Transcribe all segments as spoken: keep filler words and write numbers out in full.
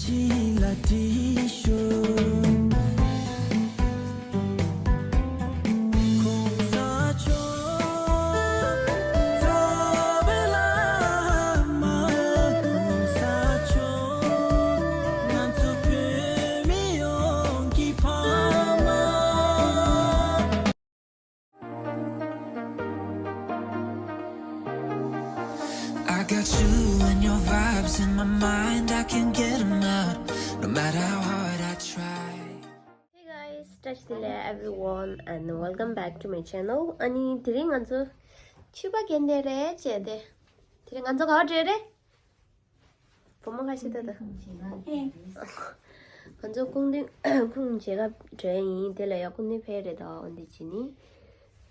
I got you and your vibes in my mind, I can't get 'em out, no matter how hard I try. Hey guys, touch the layer everyone and welcome back to my channel. अनि धेरै ང་ཚོ་ཆུ་པ་གན་དེ་རེད་ཅེ་དེ། དེ་རིང་ང་ཚོ་ག་བ་འགྲོ་རེད། བུ་མོ་ཁ་ཤས་ད་ད། ང་ཚོ་ཀུང་ཏིང་ཁུང་བྱེད་ག་འགྲོ་ཡིན། དེ་ལ་ཡ་ཀུང་ཏིང་ཕེ་རེད་ད་འོན་ཏེ་ཅི་ནི།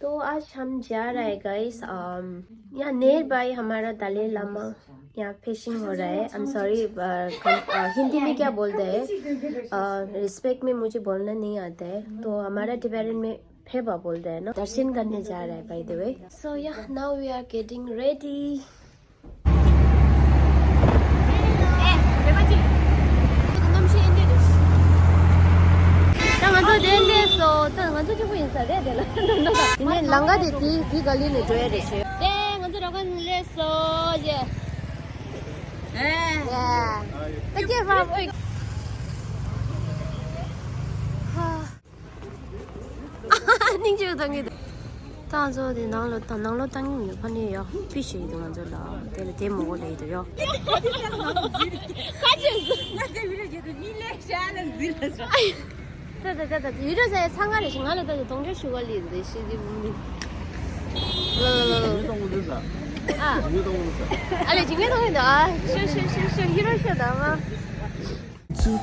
तो आज हम जा रहा है गाइस। या नेर भाई हमारा दलाई लामा यहाँ फेशिंग हो रहा है। I'm sorry, हिंदी में क्या बोलते हैं? रिस्पेक्ट में मुझे बोलना नहीं आता है, तो हमारा टिबेटन में फेबा बोलते हैं ना। दर्शन करने जा रहा है, by the way। So yeah, now we are getting ready. ད་ང་ཚོ་དེ་སླེབས་སོང་། ད་ང་ཚོ་གཅིག་པུ་ཡིན་ས་རེད་དེ་ལ། དེ་ནས་ལམ་ཁ་དེ་དེའི་དེའི་ག་ལི་ནས་འགྲོ་ཡ་རེད་ཤག་དེ་ང་ཚོ་ར་ག་ནས་སླེབས་སོང་ཡེ། ཡ། ད་སྐྱེས་པ་ཨོ། ཧ། སྙིང་རྗེ་བཏང་གི་འདུག་ད་ང་ཚོ་དེ་ནང་ལོགས་ད་ནང་ལོགས་བཏང་གི་མི་འདུག་ཕ་ནས་ཡ་ཕི་ཤེས་ཀྱི་འདུག་ང་ཚོ་ལ་དེ་ལ་དེ་མོ་གོ་ལེ་ཡི་འདུག་ཡ། ཁ་ཅིག་ང་དེ་བི་ཌིའོ་བྱེད་དུས་མི་ལེགས་ཤ་ལ་འཛིན་ལ་ཟ། ད་ད་ད་ད་བི་ཌིའོ་ཟ་ཡ་ཚང་ག་རེ་ཞིག་ང་ལ་ད་ད་གདོང་འདྲ་ཞུ་ག་ལེ་འདུག་ཤེས་ཀྱི་མི། ལ་ལ་ལ་ལ། ཨ། ཨ་ལེ་ཇིང་ངེ་གདོང་འདུག་ཟ། ཨ་ལེ་ཇིང་ངེ་གདོང་འདུག་ཨ། ཤོ་ཤོ་ཤོ་ཤོ་ཧི་རོ་ཤོ་ད་མ། ཁྱོད་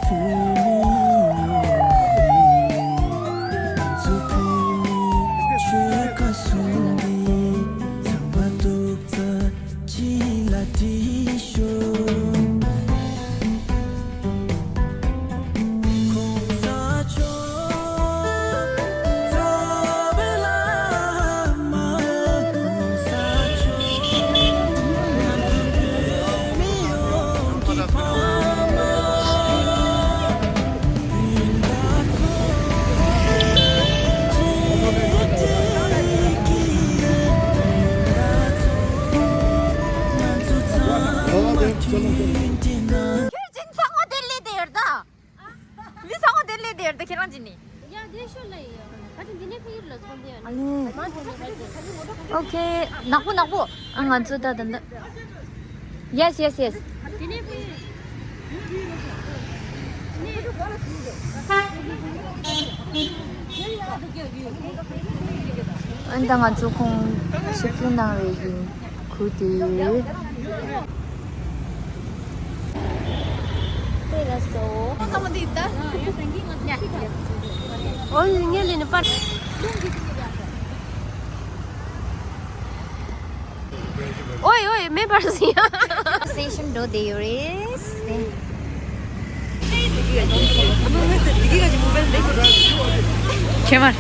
ཚང་མ་དེ་ལས་དེ་ཡོད་ད། མི་ཚང་མ་དེ་ལས་དེར་དེ་ཁྱེད་རང་ཅི་ནི། ཡ་དེ་ཤོད་ལ་ཡ། ཁ་ཅིག་འདི་ནས་ཕ་ཡུལ་ལ་ཚོང་དེ་ཡ། ཨ་ནི། མ་དེ་ནས་ཕ་ཡུལ། ཨོ་ཁེ། ནག་པོ་ནག་པོ། ཨ་ང་ཚོ་ད་ད་ད། Yes, yes, yes. འདི་ནས་ཕ་ཡུལ། ཨ་ནི་ད་ང་ཚོ་ཁོང་ཞིབ་འཇུག་གནང་བའི་ཡིན། ཁུ་དེ། དེ་ལ་སོ། ཨོ་ཡིན་ངེས་ལེ་ནི་པར། ཨོ་ཡ་ཨོ་ཡ་མེ་པར་སི་ཡ། སེ་ཤན་འགྲོ་བསྡད་ཡོད་རེད། ཁྱེད་མར།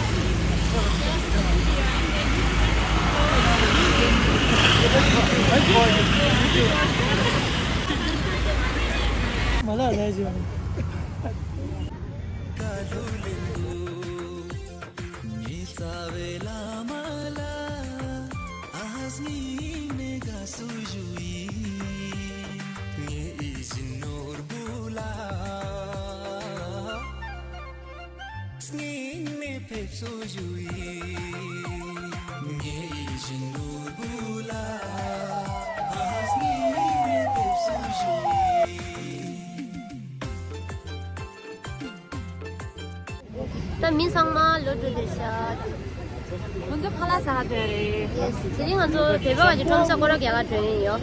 མ་ལ་ལ་ཞིག་ངའི་རྩ་བའི་བླ་མ་ལ། ཨ་སྙིང་ནས་དགའ་བསུ་ཞུ་ཡིན། ངའི་ཡིད་བཞིན་ནོར་བུ་ལ། སྙིང་ནས་ཕེབས་བསུ་ཞུ་ཡིན། ངའི་ཡིད་བཞིན་ནོར་བུ་ལ། ཨ་སྙིང་ནས་ཕེབས་བསུ་ཞུ་ཡིན། ད་མི་ཚང་མ་ལོ་དྲུག་དེར་ཤག་ཁོང་ཚོ་ཁ་ལག་ཟ་ག་འགྲོ་ཡ་རེད། Yes. དེ་རིང་ང་ཚོ་བོད་པ་ག་ཅིག་ཁྲོམ་ས་སྐོར་ར་རྒྱག་ག་འགྲོ་ཡིན་ཡོ།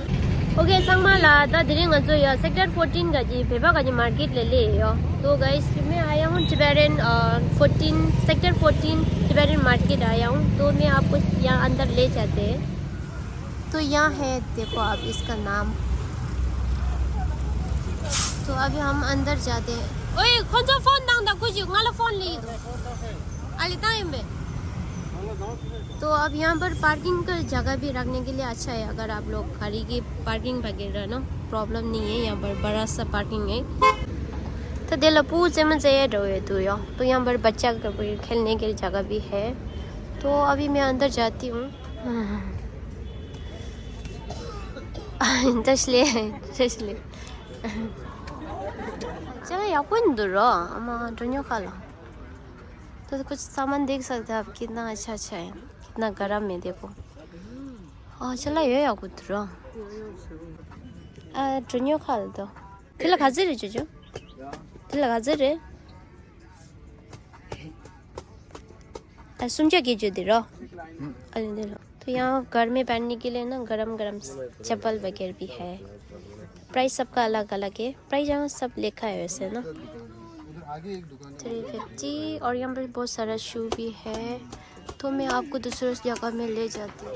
ཨོ་ཁེ་ཚང་མ་ལ་ད་དེ་རིང་ང་ཚོ་ཡ་Sector fourteen ག་ཅིག་བོད་པ་ག་ཅིག་མར་ཀེཊ་ལ་སླེབས་ཡོ། तो गाइस, मैं आया हूँ Tibetan, अ, fourteen, sector fourteen Tibetan market आया हूँ। तो मैं आपको यहाँ अंदर ले जाते हैं। तो यहाँ है, देखो आप इसका नाम। तो अभी हम अंदर जाते हैं। ओए, खोजो फोन दांग दा कुछ, ngala फोन ले दो। अली ताइम बे। तो अब यहाँ पर पार्किंग का जगह भी रखने के लिए अच्छा है, अगर आप लोग गाड़ी की पार्किंग वगैरह ना, प्रॉब्लम नहीं है, यहाँ पर बड़ा सा पार्किंग है। तो दिल पू से मजे ये रहो तू यो। तो यहाँ पर बच्चा के कोई खेलने के जगह भी है। तो अभी मैं अंदर जाती हूँ। तसले, तसले। चलो, या कोई नहीं दूर रहो। अमा, ड्रोनियो खा लो। तो कुछ सामान देख सकते हैं आप, कितना अच्छा अच्छा है, कितना गर्म है, देखो। ཨ་ཅ་ལག་ཡོད་ཡག་པོ་འདུག་ར། ཨ་གྲོ་ཉོ་ཁ་ལ་དོ། དེ་ལ་ག་ཚོད་རེད་ཅོ་ཅོ། དེ་ལ་ག་ཚོད་རེད། ཨ་སུམ་བརྒྱ་བརྒྱད་ཅུ་དེ་རོ། ཨ་ལེ་འདི་རོ། तो यहाँ गर्मी पहनने के लिए ना गरम गरम चप्पल वगैरह भी है। प्राइस सबका अलग अलग है। प्राइस यहाँ सब लिखा है वैसे ना। Three fifty. और यहाँ पर बहुत सारा शू भी है। तो मैं आपको दूसरे जगह में ले जाती हूँ।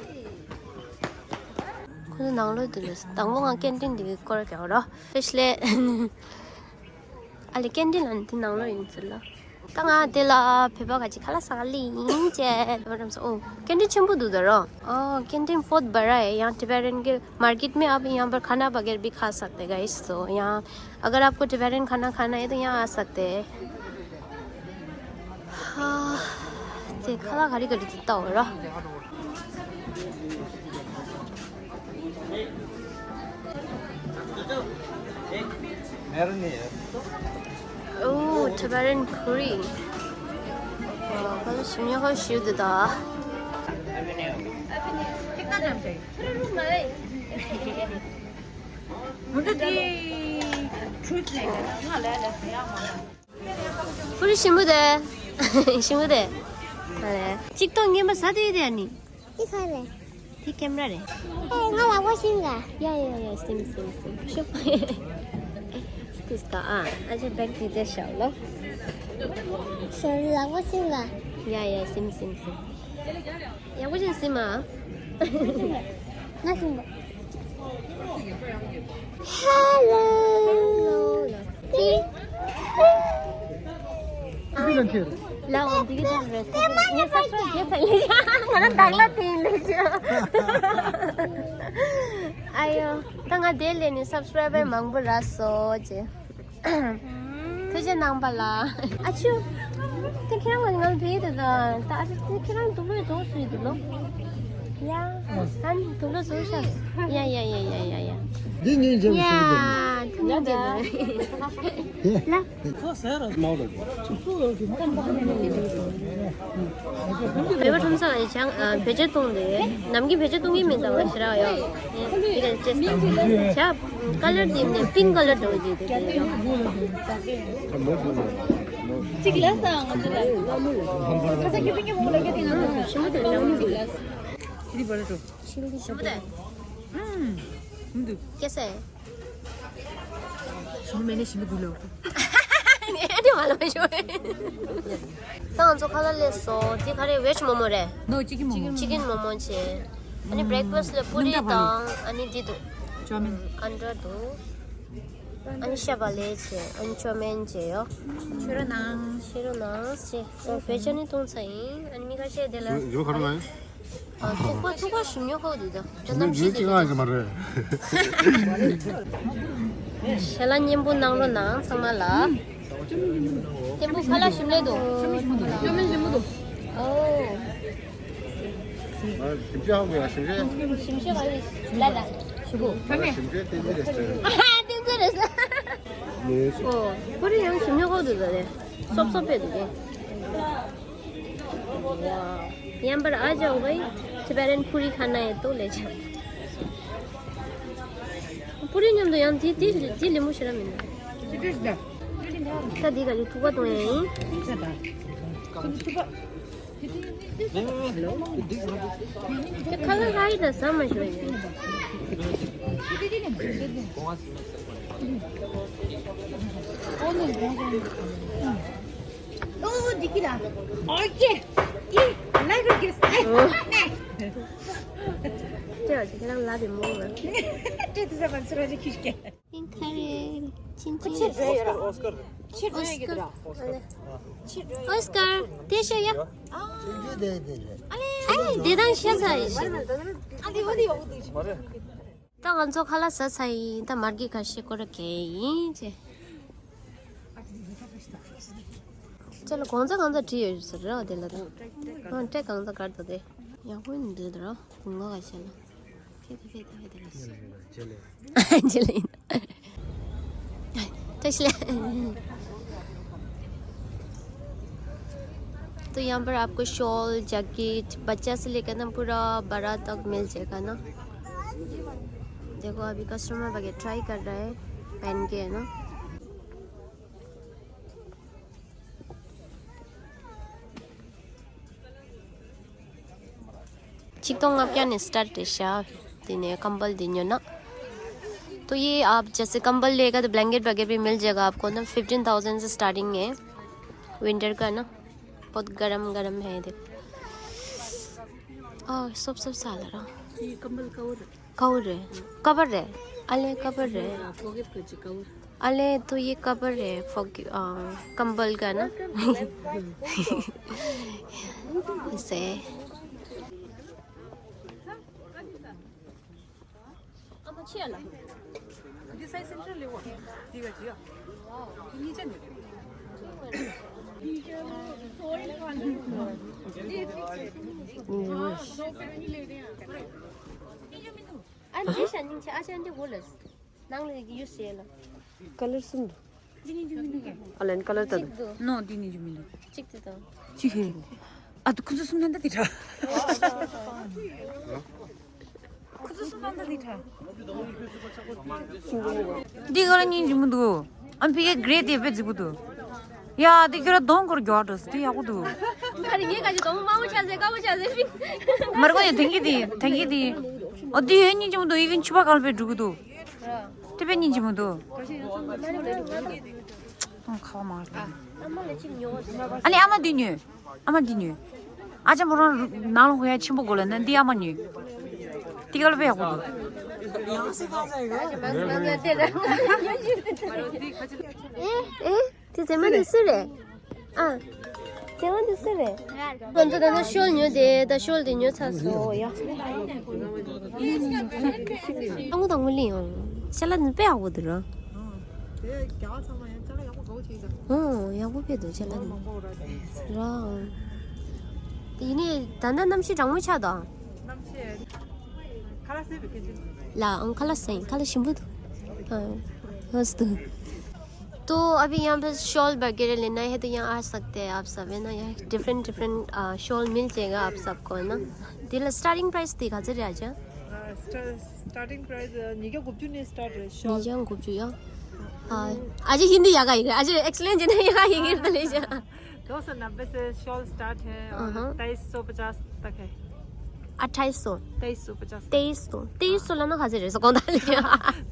ཁོ་ཚོ་ནང་ལོགས་འདི་ལ་དང་པོ་ང་ཀེན་ཊིན་འདི་སྐོར་རྒྱག་རོགས། ཕེ་ཤ་ལེ། ཨ་ལེ་ཀེན་ཊིན་ལ་འདི་ནང་ལོགས་ཡིན་ཟེར་ལ། ད་ང་དེ་ལ་བོད་པ་ག་ཅིག་ཁ་ལག་ཟ་ག་ལི་ཡིན་ཅེས་ལབ་རམ་སོ། ཨོ་ཀེན་ཊིན་ཆེན་པོ་འདུག་ད་རོ། ཨོ་ཀེན་ཊིན་བྷོད་བ་ར་ཡ། ཡང་ཊི་བེ་ཊན་གི་मार्केट में आप यहाँ पर खाना वगैरह भी खा सकते हैं गाइस। तो यहाँ अगर आपको टिबेटन खाना खाना है तो यहाँ आ सकते हैं। हाँ, ते खाला घड़ी घड़ी दिता हो रहा। Oh, Tibetan curry. Wow, कल सुनिया का शिव देता। कितना ग्राम चाहिए? मुझे दी छूट नहीं है। हाँ, ले ले। ཕུ་རུ་ཞིམ་པོ་དེ། ཞིམ་པོ་དེ། ཨ་ལེ། གཅིག་ཏོ་ངན་པ་ཟ་དུས་དེ་ཨ་ནི། འདི་ག་རེད། འདི་ཀེམ་ར་རེད། ཨེ་ང་ལག་པ་ཤིང་ག་ཡ་ཡ་ཡ་སིམ་སིམ་སིམ་ཤོ། ཏིས་ཀ་ཨ་ཨ་ཅེ་བེག་ཏི་དེ་ཤའོ་ལོ། ཤོ་ལག་པ་ཤིང་ག་ཡ་ཡ་སིམ་སིམ་སིམ། ཡག་པོ་ཅིག་སིམ་ཨ། ང་སིམ་པ། Hello. ལའོ་འདི་གི་དོན་རེད། ངས་སབ་སི་ཀ་རའེབ་བྱས་ཚར་ལེ། ང་རང་བདག་ལ་དེ་ཡིན་ལེ་ཅི། ཨ་ཡོ། ད་ང་དེ་ལས་ནི་སབ་སི་ཀ་རའེབ་མང་པོ་རག་སོང་ཅེ། ཐུགས་རྗེ་གནང་པ་ལ། ཨ་ཆུ། དེ་ཁྱེད་རང་ལ་ང་ལ་བེད་དེ་ད་ད་ཨ་ཆུ་དེ་ཁྱེད་རང་དུག་ལོག་བཟོ་སུས་དུག་ལོག་ཡ། ཨ་ནི་དུག་ལོག་བཟོ་ཤ། ཡ་ཡ་ཡ་ཡ་ཡ་ཡ། འདི་ཉིན་རྗེས་ཡ། ཐུགས་རྗེ་གནང་། ལ། ཁོ་ཟེར་ར་མོ་ལ། བོད་པ་ཁྲོམ་ས་ལ་ཡི་ཆང་བེད་སྤྱོད་གཏོང་དེ་ནམ་རྒྱུན་བེད་སྤྱོད་གཏོང་གི་མིན་ད་བ་ཞེ་ར་ཡོད། དེ་ག་ཅེས་ད་ཆ་ཀ་ལར་དེ་ནས་པིང་ཀ་ལར་འདྲ་བོ་ཅིག་དེ་དེ་ཡོད། གཅིག་ལ་ས་ང་ཚོ་ལ་ཁ་ས་ཁྱི་པིང་གི་མོ་ལ་ག་དེ་ང་ཚོ་ཞིམ་པོ་དེ་ཞིམ་པོ་དེ་ཞིམ་པོ་དེ་ཞིམ་པོ་དེ་ཨུམ་འདུག་སྐྱེ་སེ། ཞོགས་མེད་ནས་ཞིམ་པོ་འདུག་ལོ། ཨེ་འདི་མ་ལ་མ་ཞོགས། ད་ང་ཚོ་ཁ་ལག་སླེབས་སོང་། འདི་ག་རེ་ཝེཇ་མོ་མོ་རེད། ནོ་ཅི་ཀིན་མོ་མོ། ཅི་ཀིན་མོ་མོ་བྱས། ཨ་ནི་བྷེ་རེག་ཕ་སི་ལ་པུ་རི་དང་ཨ་ནི་འདི་འདུག་ཅོ་མིན། ཨན་ཏྲ་འདུག་ཨ་ནི་ཤ་བག་ལེབ་བྱས། ཨ་ནི་ཅོ་མིན་བྱས་ཡོ། ཤེ་རོ་ནང་། ཤེ་རོ་ནང་བྱས། ཨོ་བེ་ཅོ་ནི་བཏུང་ཚར་ཡིན། ཨ་ནི་མི་ཁ་ཤས་དེ་ལ། ཡོ་ཁ་རོ་ལ་ཡིན། ཐུག་པ་ཐུག་པ་ཞིམ་ཉོ་ཁོག་འདུག་ད། ད་ནམ་ཞིག་འདུག་ཅི་ང་ཞིག་མ་རེད། ཞལ་ལག་སྙན་པོ་གནང་རོགས་གནང་ཚང་མ་ལ། ཏེམ་བུ་ཁ་ལག་ཞིམ་ལེ་འདུག་ཨོ། ཞིམ་ཤོས་ཧང་གོ་ཡ་ཞིམ་ཤོས། ཞིམ་ཤོས་ག་རེ་ལ་ལ་ཞུ་གོ་ཞིམ་ཤོས་ཏེན་ཙི་རེད་ཟེར། ཏེན་ཙི་རེད་ཟེར། ཨོ། ཁོ་རེ་ཡང་ཞིམ་ཉོ་ཁོག་འདུག་ད་རེད། སོབ་སོབ་པའི་འདུག་གས། यहाँ पर आ जाओ भाई, टिबेटन पूरी खाना है तो ले जाओ। पूरी ཉམས་དུ་ཡང་དེ་དེ་དེ་ལེ་མོ་ཤེ་ར་མིན། ད་དེ་ག་ལེ་ཐུག་པ་གཏོང་ཡ་ཡིན། དེ་ཁ་ལག་ལྷ་ཡི་ད་ཟ་མ་ཞོ་ཡིན། ཨོ་འདི་གི་ལ། ཨོ་ཀེ། ཨི། ལ་རུ་གེ་སི། ཨེ། ཨོ། ནེ། ཅེ་ཨ་ཅེ་ཁྱེད་རང་ལ་རེ་མོ་བ། ཏྲེ་ཏུ་ས་བན་སུ་ར་ཇི་ཁྱི་ཤི་ཀེ། ཨིན་ཁ་རེ། ཆིན་ཆིན། ཁོ་ཕྱིར་འགྲོ་ཡོད་ར། ཕྱིར་འགྲོ་ཡོད་གི་ར། ཨོ་སྐར། དེ་ཤོད་ཡ། ཨ། ཨ་ལེ། ཨ་ལེ་དེ་དང་ཤ་ཚ་ཡི་ཤི། ཨ་ལེ་འོ་དེ་ཡོད་གི་འདུག་ད་ང་ཚོ་ཁ་ལག་ཟ་ཚར་ཡིན། ད་མར་གི་ཁ་ཤས་སྐོར་ར་གས་ཡིན་ཅེ། ཅ་ལག་གང་ཚ་གང་ཚ་བྲིས་ཡོད་ཟེར་ར་དེ་ལ་ད། ཨ་ཏྲེ་གང་ཚ་གར་ད་དེ། ཡག་པོ་འདུག་ད་ར། གུང་ལོ་ག་ཤེ་ལ། ཁེ་ཏེ་ཁེ་ཏེ་ཁེ་ཏེ་ལ་ཤེ། ཇེ་ལེ། ཇེ་ལེ། ཏྲེ་ཤེ་ལེ། तो यहाँ पर आपको शॉल, जैकेट, बच्चा से लेकर ना पूरा बड़ा तक मिल जाएगा ना। देखो, अभी कस्टमर वगैरह ट्राई कर रहा है पहन के, है ना। ཆིག་སྟོང་ལྔ་བརྒྱ་ནས་སི་ཊར་ཊི་རེད་ཤག་དེ་ནས་ཀམ་བལ་དེ་ཉོ་ན། तो ये आप जैसे कंबल लेगा तो ब्लैंकेट वगैरह भी मिल जाएगा आपको ना। फिफ्टीन थाउजेंड से स्टार्टिंग है विंटर का ना। बहुत गर्म गर्म है। देखो, ཨ་སོབ་སོབ་ས་ལ་ར། ये कंबल कवर। कवर है। कवर है। अले कवर है। फॉगिफ का जी कवर। अले तो ये कवर है, फॉगी, अ, कंबल का ना। इसे। ཨ་འདི་ཤ་སྙིང་རྗེ། ཨ་ཅག་འདི་འོ་ལ། ནང་ལ་ཡུ་ཤེ་ལ། ཀ་ལར་གསུམ་འདུག་ཨ་ལན་ཀ་ལར་ད་འདུག་ནོ། འདི་གཉིས་ཀྱི་མི་འདུག་གཅིག་དེ་དང་། གཅིག་ཧེ། ཨ་དུ་ཁུ་ཚུར་གསུམ་ན་ད་འདི་ཁྲ། ཁུ་ཚུར་གསུམ་ན་ད་འདི་ཁྲ། འདི་ག་ལ་གཉིས་ཀྱི་མི་འདུག་ཨམ་ཕི་གེ་གྲེ་དེ་དཔེ་རྫིག་པོ་འདུག་ཡ་དེ་ཁྱོད་ར་གདོང་སྐོར་རྒྱོག་འགྲོ་སི་དེ་ཡག་པོ་འདུག་ཁ་རི་ངས་ག་ཅི་གདོང་དམར་པོ་ཆགས་ཟེར་དཀར་པོ་ཆགས་ཟེར་ཕིན། མར་གོ་ཡ་དེང་གི་དེ་དེང་གི་དེ། ཨོ་དེ་ཡོད་སྙིང་རྗེ་མོ་འདུག་ཡི་གེ་ཕྱུ་པ་ག་ལ་དཔེ་འགྲོ་གི་འདུག་དེ་དཔེ་སྙིང་རྗེ་མོ་འདུག་ཨོ་ཁ་བ་མ་རེད། ཨ་ནི་ཨ་མ་འདི་ཉོས། ཨ་མ་འདི་ཉོས། ཨ་ཅག་མོ་རང་ནང་ལ་ཧོ་ཡ་ཆེན་པོ་དགོས་ལ་ན་འདི་ཨ་མ་ཉོས། དེ་ག་ལ་དཔེ་ཡག་པོ་འདུག་ཨེ་ཨེ། དེ་ཟེ་མ་དེ་སུ་རེད། ཨ། དེ་བ་འདི་སུ་རེད། ང་ཚོ་ད་ལྟ་ཤོལ་ཉོས་ཏེ་ད་ཤོལ་དེ་ཉོས་ཚར་སོང་ཡ། ཨ་ངོ་དང་ངོ་ལི་ཡང་ཅ་ལག་ནི་དཔེ་ཡག་པོ་འདུག་ར། དེ་རྒྱ་གར་ཚང་མ་ཡང་ཅ་ལག་ཡག་པོ་དགའ་བོ་བྱེད་ཀྱི་འདུག་ཨོ་ཡག་པོ་དཔེ་འདུག་ཅ་ལག་ནི། མང་པོ་ར་དེ། ར། དེ་ཡིན་ནའི་ད་ལྟ་གནམ་གཤིས་གྲང་མོ་ཆགས་དང་། གནམ་གཤིས་ཁ་ལག་སེ་བི་ཁེ་ཅི། ལ་ཨང་ཁ་ལག་སེ་ཁ་ལག་ཞིམ་པོ་འདུག་ཨ་ཧོ་སི་འདུག तो अभी यहाँ पे शॉल वगैरह लेना है तो यहाँ आ सकते हैं आप सब, है ना। यहाँ डिफरेंट डिफरेंट शॉल मिल जाएगा आप सबको, है ना। དེ་ལ་སི་ཊར་ཊིང་པ་རའི་སི་དེ་ག་ཚོད་རེད་ཨ་ཅག་སི་ཊར་ཊིང་པ་རའི་སི་ཉིས་བརྒྱ་དགུ་བཅུ་ནས་སི་ཊར་ཊི་རེད་ཤོལ། ཉིས་བརྒྱ་དགུ་བཅུ་ཡ། ཨ་ཅག་ཧིན་དི་ཡག་ག་ཡིན། ཨ་ཅག་ཨེག་སི་པི་ལེན་བྱེད་ན་ཡག་ཡིན་གྱི་རེད་ད་ལེ་ཅག दो सौ नब्बे से शॉल स्टार्ट है और हाँ। तेईस सौ पचास तक है। अट्ठाईस सौ। तेईस सौ पचास तक। तेईस सौ। तेईस सौ ལབ་ན་ག་ཚོད་རེད་ཟེར་གོང་ད་ལ།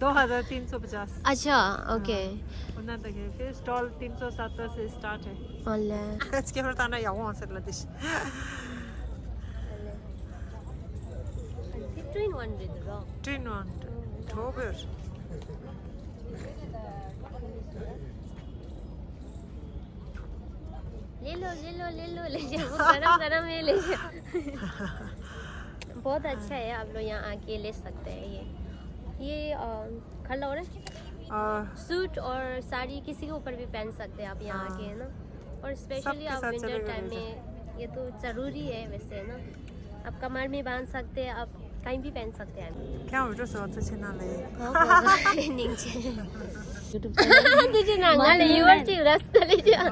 दो हज़ार तीन सौ पचास। अच्छा, ओके। उतना तक है। फिर स्टॉल तीन सौ सत्तर से स्टार्ट है। ཨ་ལས། སྐྱེ་ཧོར་ད་ན་ཡག་པོ་ཟེར་ལ་དེ་ཤི། Two in one རེད་རོ། Two in one རེད། གྲོགས་པོ། ले लो, ले लो, ले लो, ले जाओ। वो गरम गरम है, ले जाओ। बहुत अच्छा है, आप लोग यहाँ आके ले सकते हैं ये। ये, अ, खल्ला हो रहा है? अ, सूट और साड़ी किसी के ऊपर भी पहन सकते हैं आप यहाँ हाँ। आके, है ना। और स्पेशली सबके आप साथ विंटर चलेगा टाइम वैसे। में ये तो ज़रूरी है वैसे, है ना। आप कमर में बांध सकते हैं, आप कहीं भी पहन सकते हैं। क्या हो रहा है, सोच से ना ले। हाँ, हाँ, हाँ, नीचे। YouTube channel. तुझे ना, ना, व्यूअर ची रस तले जा।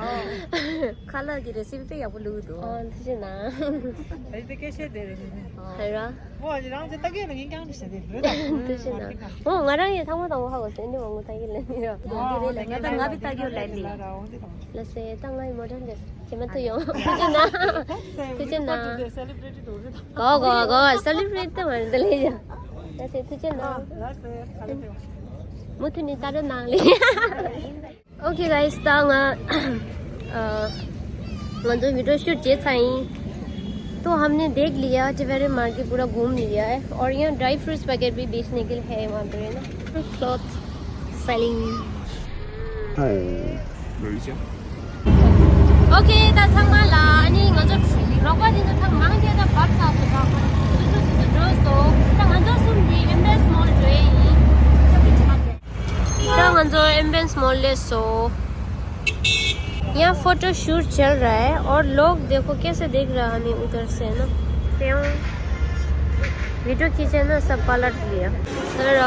खाला की रेसिपी पे या बोलू दो। हाँ, तुझे ना। ऐसे कैसे दे रहे हैं? है ना? वो आज राम से तक ये नहीं क्या नहीं से दे रहे। तुझे ना। वो ngaran ये था वो था वो हाउस, इन्हें वो था ये ले नहीं रहा। हाँ, वो तो ना तो ना भी ताकि ले नहीं। लसे तंगाई मोटन दे। ཁྱེད་མ་ཐུ་ཡོང་། ཐུགས་རྗེ་གནང་། ཐུགས་རྗེ་གནང་། གོ་གོ་གོ་སེ་ལི་བྲེཊ་ཏུ་མ་རེད་ལེ་ཡ། ལགས་སེ་ཐུགས་རྗེ་གནང་། མུ་མཐུད་ནས་ལྟ་རྟོག་གནང་ལེ། Okay guys, ད་ང་ང་ཚོ་ཝི་ཌི་ཡོ་ཤུཊ་བྱས་ཚར་ཡིན། तो हमने देख लिया, टिवेरे मार्केट पूरा घूम लिया है और यहाँ ड्राई फ्रूट्स वगैरह भी बेचने के लिए है वहाँ पे, है ना। Cloth selling. Okay, ད་ཚང་མ་ལ་ཨ་ནི་ང་ཚོ་རོགས་པ་འདི་ཚོ་ཚང་མ་མང་ཆེ་ད་བབས་ཚར་སོང་། སོ་སོ་སོ་སོ་འགྲོ་སོང་། ད་ང་ཚོ་གསུམ་འདི་ཨེམ་བེ་སི་མོལ་འགྲོ་ཡི་ཡིན། ད་ང་ཚོ་ཨེམ་བེ་སི་མོལ་སླེབས་སོང་། यहाँ फोटो शूट चल रहा है और लोग देखो कैसे देख रहा है हमें उधर से ना। प्यों। वीडियो खींचे ना, सब पलट गया। तर, अ,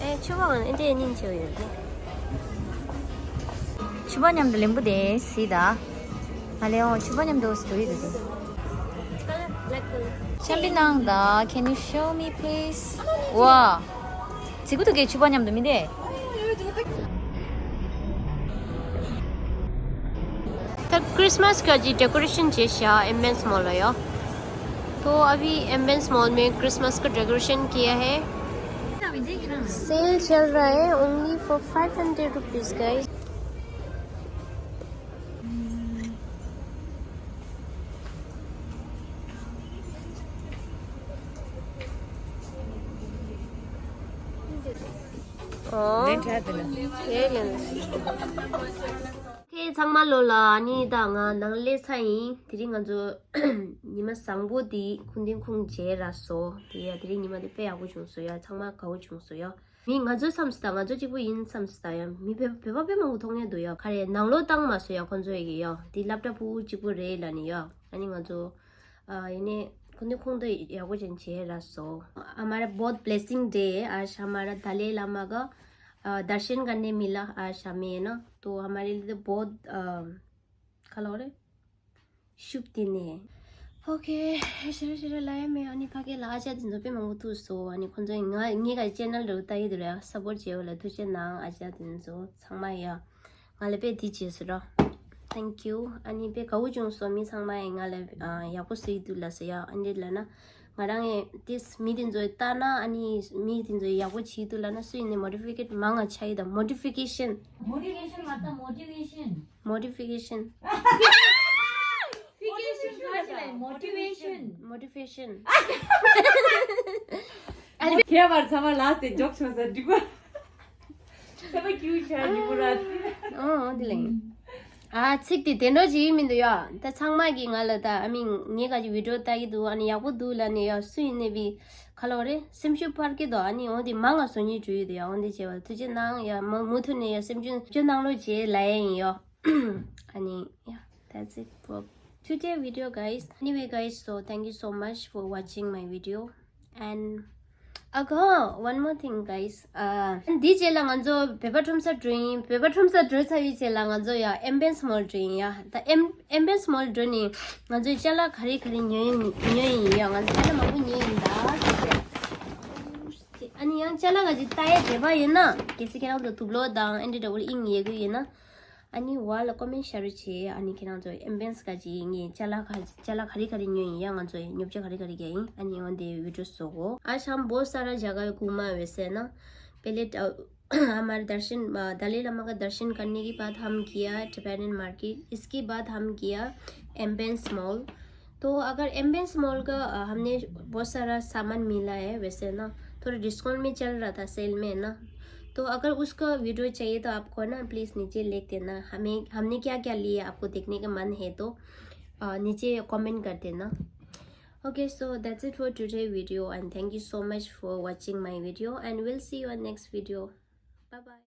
ए, छुबा वन, ए, दे निन छो यो। छुबा ཉམས་དུ་ལེན་པོ་དེ་སི་ད། ཨ་ལེ་ཨོ་ཆུ་པ་མཉམ་དུ་སུ་ཡི་རེད། ཤམ་པི་ནང་ད། Can you show me please? ཝ། ཚིག་གུ་ཐུག་གི་ཆུ་པ་མཉམ་དུ་མི་དེ། तो क्रिसमस का जी डेकोरेशन चेशा एम्बियंस मॉल है। तो अभी एम्बियंस मॉल में क्रिसमस का डेकोरेशन किया है। सेल चल रहा है only for five hundred rupees, guys. ཨོ། ལེན་ཁྱེད་ཚང་མ་ལོ་ལ་ཨ་ནི་ད་ང་ནང་ལས་ཚ་ཡིན། དེ་རིང་ང་ཚོ་ཉི་མ་བཟང་པོ་འདི་ཁུངས་ལྡན་ཁུངས་མཇལ་རག་སོ། དེ་ཡ་དེ་རིང་ཉི་མ་འདི་དཔེ་ཡག་པོ་བྱུང་སོ་ཡ། ཚང་མ་དགའ་པོ་བྱུང་སོ་ཡ། མི་ང་ཚོའི་མཚམས་སུ་དང་ང་ཚོ་གཅིག་པུ་ཡིན་མཚམས་སུ་དང་ཡང་མི་བོད་བོད་པ་དཔེ་མང་པོ་མཐོང་ཡ་འདུག་ཡ། ག་རེ་ནང་ལོགས་བཏང་མ་སོང་ཡ། ཁོ་ཚོ་ཡི་གི་ཡ་འདི་སློབ་གྲྭ་ཕྲུ་གུ་གཅིག་པུ་རེད་ལ་ནི་ཡ། ཨ་ནི་ང་ཚོ་ཨ་ཡིན་ནའི་ཁོ་ཚོ་ཁོང་ཚོ་ཡག་པོ་ཅན་བྱས་ར་སོ། हमारा बहुत ब्लेसिंग डे है। आज हमारा दलाई लामा का अ, दर्शन करने मिला आज हमें, है ना। तो हमारे लिए तो बहुत अ, खा लो रे। शुभ दिन है। ओके, ཤེས་ར་ཤེས་ར་ལ་ཡ་མེ། ཨ་ནི་ཕ་གི་ལ་ཨ་ཅག་དེ་ཚོ་དཔེ་མང་པོ་ཐུག་སོ། ཨ་ནི་ཁོང་ཚོ་ང་ངེད་ཀྱི་ཅེ་ནལ་རུ་ལྟ་ཡི་འདུག་ར། སབ་པོར་བྱེད་འོ་ལ་ཐུགས་རྗེ་གནང་ཨ་ཅག་དེ་ཚོ་ཚང་མ་ཡ། ང་ལ་དཔེ་དེ་བྱས་སོ་ར། Thank you. ཨ་ནི་དཔེ་དགའ་བོ་བྱུང་སོ། མི་ཚང་མ་ཡ་ང་ལ་ཨ་ཡག་པོ་བཟོས་འདུག་ལ་སོ་ཡ། ཨ་འདི་ལ་ན་ང་རང་ཡ་དེས་མི་དེ་ཚོ་ལྟ་ན་ཨ་ནི་མི་དེ་ཚོ་ཡག་པོ་བྱས་འདུག་ལ་ན་སུ་ཡིན་ནའི་མོ་ཊི་ཕི་ཀེཊ་མང་ང་ཆ་ཡི་ད། མོ་ཊི་ཕི་ཀེ་ཤན། མོ་ཊི་ཕི་ཀེ་ཤན་མ་ད་མོ་ཊི་ཝེ་ཤན། མོ་ཊི་ཕི་ཀེ་ཤན། ཕི་ཀེ་ཤན་ག་ཅི་ལ་མོ་ཊི་ཝེ་ཤན། མོ་ཊི་ཕི་ཤན། ཁྱད་པར་ཚང་མ་ལ་སྟེ་འཇོག་ཆོག་ས་འགྲིག་པ། ཚང་མ་ཀྱུ་ཆ་འགྲིག་པ་ར། ཨོ་ཨོ་དེ་ལེང་། ཨ་ཚིག་དེ་དེ་འདྲ་ཅིག་མི་འདུག་ཡ། ད་ཚང་མ་གིས་ང་ལ་ད་ཨ་མི་ངས་ག་ཅིག་བི་ཌིའོ་ལྟ་གི་འདུག་ཨ་ནི་ཡག་པོ་འདུག་ལ་ནི་ཡ། སུ་ཡིན་ནའི་བི་ཁ་ལོ་རེ་སེམས་ཤུགས་འཕར་གི་འདུག་ཨ་ནི་འོ་དེ་མང་ང་བཟོ་སྙིང་བྲོ་ཡི་འདུག་ཡ། འོ་དེ་བྱས་པ་ཐུགས་རྗེ་གནང་ཡ། མུ་མུ་མཐུད་ནས་ཡ་སེམས་ཆུང་ཆུང་གནང་རོགས་བྱེད་ལ་ཡ་ཡིན་ཡ། ཨ་ནི་yeah, that's it for today video, guys. Anyway, guys, so thank you so much for watching my video. And again, one more thing, guys. Uh, འདི་རྗེས་ལ་ང་ཚོ་བོད་པ་ཁྲོམ་ས་འགྲོ་ཡིན། བོད་པ་ཁྲོམ་ས་འགྲོ་ཚར་བའི་རྗེས་ལ་ང་ཚོ་ཡ་ཨེམ་བེན་སི་མོལ་འགྲོ་ཡིན་ཡ། ད་ཨེམ་ཨེམ་བེན་སི་མོལ་འགྲོ་ནི་ང་ཚོ་ཅ་ལག་ག་རེ་ག་རེ་ཉོ་ཡིན་ཉོ་ཡིན་ཡ། ང་ཚོ་ཅ་ལག་མང་པོ་ཉོ་ཡིན་ད། ཨ་ནི་ཡང་ཅ་ལག་ག་ཅིག་ལྟ་ཡ་དེ་པ་ཡིན་ན་གལ་སྲིད་ཁྱེད་རང་ཚོ་དུག་ལོག་དང་ཨེན་ཌི་ཌབ་ལ་ཡུ་ཨིན་ཡོད་ཀྱི་ཡིན་ན། ཨ་ནི་ཝ་ལ་ཀོ་མེན་ཤར་བྱེད། ཨ་ནི་ཁྱེད་རང་ཚོ་ཨེམ་བེན་སི་ག་ཅིག་ངས་ཅ་ལག་ག་ཅ་ལག་ག་རེ་ག་རེ་ཉོས་ཡིན་ཡ། ང་ཚོ་ཉོ་ཆ་ག་རེ་ག་རེ་རྒྱག་ཡིན། ཨ་ནི་འོན་ཏེ་བི་ཌིའོ་བཟོ་གོ། आज हम बहुत सारा जगह घूमा वैसे ना। पहले अ, हमारे दर्शन अ, दलाई लामा का दर्शन करने के बाद हम किया टिबेटन मार्केट। इसके बाद हम किया एम्बेंस मॉल। तो अगर एम्बेंस मॉल का अ, हमने बहुत सारा सामान मिला है वैसे ना। थोड़ा डिस्काउंट में चल रहा था सेल में ना। तो अगर उसका वीडियो चाहिए तो आपको ना प्लीज नीचे लिख देना। हमें हमने क्या क्या लिया आपको देखने का मन है तो अ, नीचे कमेंट कर देना। Okay, so that's it for today video and thank you so much for watching my video and we'll see you on next video. Bye bye.